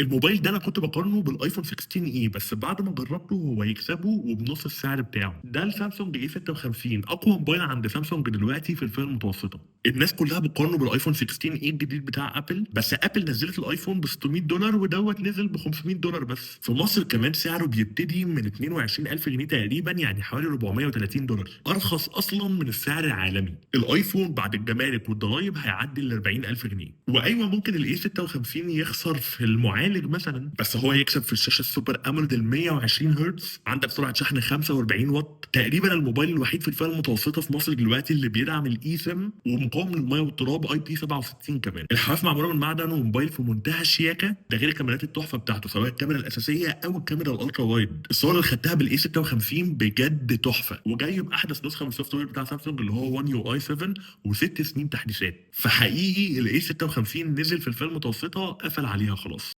الموبايل ده انا كنت بقارنه بالايفون 16 e، بس بعد ما جربته هو يكسبه وبنص السعر بتاعه. ده السامسونج اي 56، اقوى موبايل عند سامسونج دلوقتي في الفئة المتوسطه. الناس كلها بتقارنه بالايفون 16 e الجديد بتاع ابل، بس ابل نزلت الايفون ب $600 ودوت نزل ب $500 بس. في مصر كمان سعره بيبتدي من 22000 جنيه تقريبا، يعني حوالي $430، ارخص اصلا من السعر العالمي. الايفون بعد الجمارك والضرايب هيعدي ال 40000 جنيه. وايوة ممكن الاي 56 يخسر في المعالج مثلا، بس هو يكسب في الشاشة ال super AMOLED ال 120 هرتز، عندك سرعة شحن 45 واط. تقريبا الموبايل الوحيد في الفئة المتوسطة في مصر دلوقتي اللي بيدعم ال eSIM ومقاوم للمية والتراب IP 67 كمان. الحواف معمولة من معدن، وموبايل في منتهى الشياكه، ده غير الكاميرات التحفة بتاعته سواء الكاميرا الاساسية او الكاميرا ال ultra wide. الصور اللي خدتها بالاي 56 بجد تحفه، وجاي باحدث نسخه من ال software بتاع سامسونج اللي هو 1 UI 7 وست سنين تحديثات. فحقيقي الاي 56 نزل في الفئة المتوسطة قفل عليها خلاص.